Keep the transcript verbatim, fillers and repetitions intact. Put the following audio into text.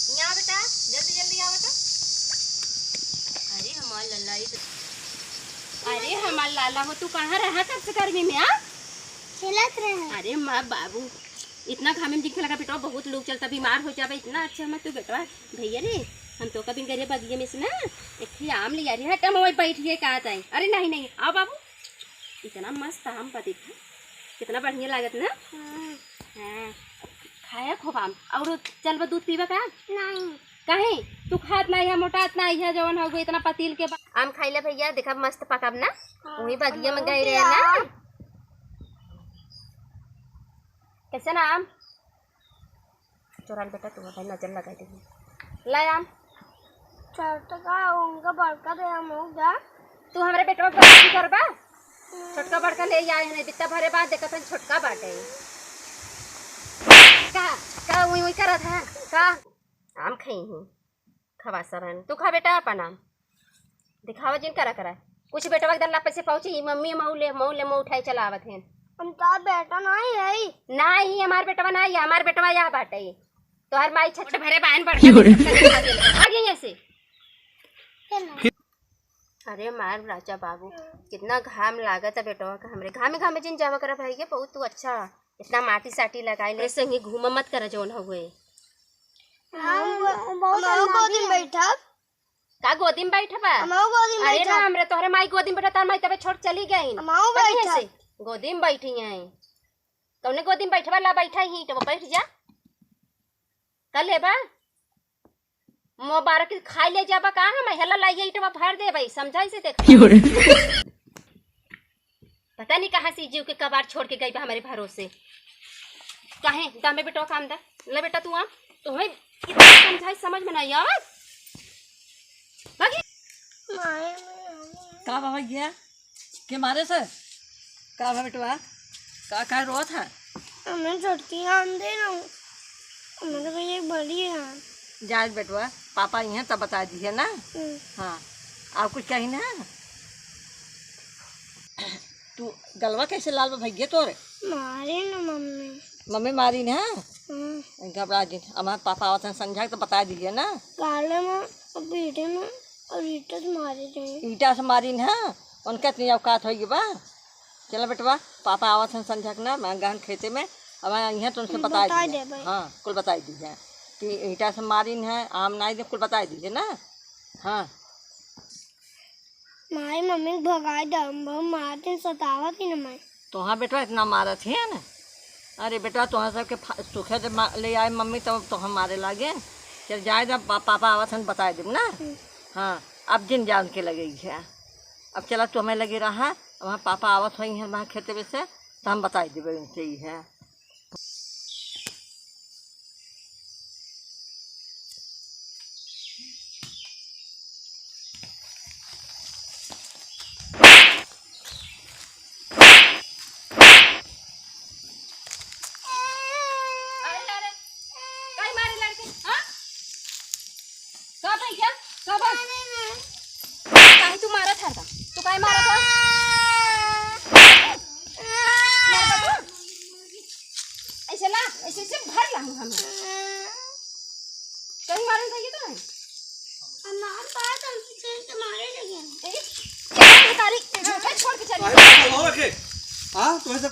यहाँ बेटा, जल्दी जल्दी आओ बेटा। अरे हमार लल्ला, ई तो, अरे हमार लाला हो, तू कहाँ रहा कब से गर्मी में, आ? खेलत रहे। अरे माँ बाबू, इतना घामे में दिखे लगा बेटवा, बहुत लू चलता, बीमार हो जाबे। इतना अच्छा हमार तू बेटवा, भैया रे, हम तो कभी गरे बगिया में से ना एक ठे आम ले आ रही, हटा, मैं वही बैठ गए, कहाँ जाए? अरे नहीं नहीं, आओ बाबू, इतना मस्त आम बा, देखा कितना बढ़िया लागत ना। हाँ। हाँ, खाया खूब आम। और चलबा दूध पीबा का? नहीं। काहे? तू खात ना है, मोटात ना है, जवन हो गई इतना पतील के बा-, आम खाइले भैया, देखा मस्त पकब ना। हाँ, वही बगिया में गए रहे ना। कैसे ना आम? चोराल बेटा, तू भाई नजर लगा दे। ला आम। छोटका उनका बड़का दे हम हो जा। तू हमरे बेटवा के बड़का करबा? छोटका बड़का ले आए हैं, बित्ता भरे बाद देखत हन छोटका बाटे। का, का उई उई करत है? का? आम खाई हूँ, खवा सरन। तू खा बेटा अपन आम। दिखावा जिन करा करा। कुछ बेटवा एकदम लापे से पहुँची, ई मम्मी मऊ ले, मऊ ले, मऊ उठाई चलावत हैं। हम तो बेटा नहीं है। नहीं, हमार बेटवा नहीं है, हमार बेटवा यह बाटे। तोहर माई छठ भरे बायन बढ़ के आ गई ऐसे। अरे मार राजा बाबू, कितना घाम लागत है बेटवा का हमरे। घामे घामे जिन जावा करा भाई, ये बहुत तू अच्छा, इतना माटी साटी लगाई ले, संगी घूम मत करा जौन हुए। हम बहुत हमारो गोदी में बैठब। का गोदी में बैठबा? हमारो गोदी में अरे बैठब। राम रे, तोहरे माई गोदी में बैठा, तार माई तबे छोड़ चली गई। हमारो कहीं बैठब। से गोदी में बैठी हैं। कौने गोदी में बैठबा? ला बैठा ही, तो बैठ जा। का लेबा? मुबारक खाई ले जाबा का? हम हेला लाइए, ईटवा भर देबै, समझाई से देख। क्यों रे? पता नहीं कहाँ से जीव के कबाड़ छोड़ के गई बा हमारे भरोसे। काहे? दा में बेटवा काम दा। ले बेटा तू आम। तो हमें इतना समझाई, समझ में नहीं आवत। भागी। का बाबा गया? के मारे से? का बा बेटवा? का, का रोत है? हमें छोटकी आम दे ना, हमें तो भैया एक बड़ी है। जाए बेटवा, पापा इहाँ तब बता दिए ना। हम्म। हाँ, और कुछ कही ना? तू गलवा कैसे लाल बा भैया तोरे? मारे ना मम्मी। मम्मी मारी ना? हम्म। घबरा जिन, हमार पापा आवत हैं संझा के तो बता दिए ना। गाले में और पीठे में और ईटा से मारे थे। ईटा से मारी ना, उनका इतनी औकात होई बा। चला बेटवा, पापा आवत हन संझा के ना, मैं गहन खेते में, अब मैं इहाँ तो उनसे हम बताई बताई दिहे। देबे। हाँ, कुल बताई दिहे कि ईटा से मारिन है, आम नाई दे, कुल बताई दिहे ना। हाँ। माई मम्मी के भगाई दे, हम बहुत मारत हैं, सतावत ही ना माई। तोहाँ बेटवा इतना मारत ही है ना। अरे बेटवा, तोहाँ सबके फा-, सूखे दे मा-, ले आए मम्मी, तब तोहाँ मारे लागे। चल जाए दे, पा-, पापा आवत हन, बताई देब ना। हम्म। हाँ, अब जिन जान के लगे है। अब चला, तू हमें लगे रहा, वहाँ पापा आवत होई हैं वहाँ खेते में से, तो हम बताई देबे उनसे ही है। अरे, अरे, काहे मारे लड़के, हाँ? का भाई क्या? का बात? काहे तू मारत है? तू काहे मारत है? मारत है तू? ऐसे ला, ऐसे, ऐसे भर ला मुँह में। कहीं मारन चाहिए तो है? हमार बात हम किसी से मारे लगे हैं। ए, ए, तारी, झूठे छोड़ के चली। अरे, बाबा, रखे। हाँ, तुम्हें सब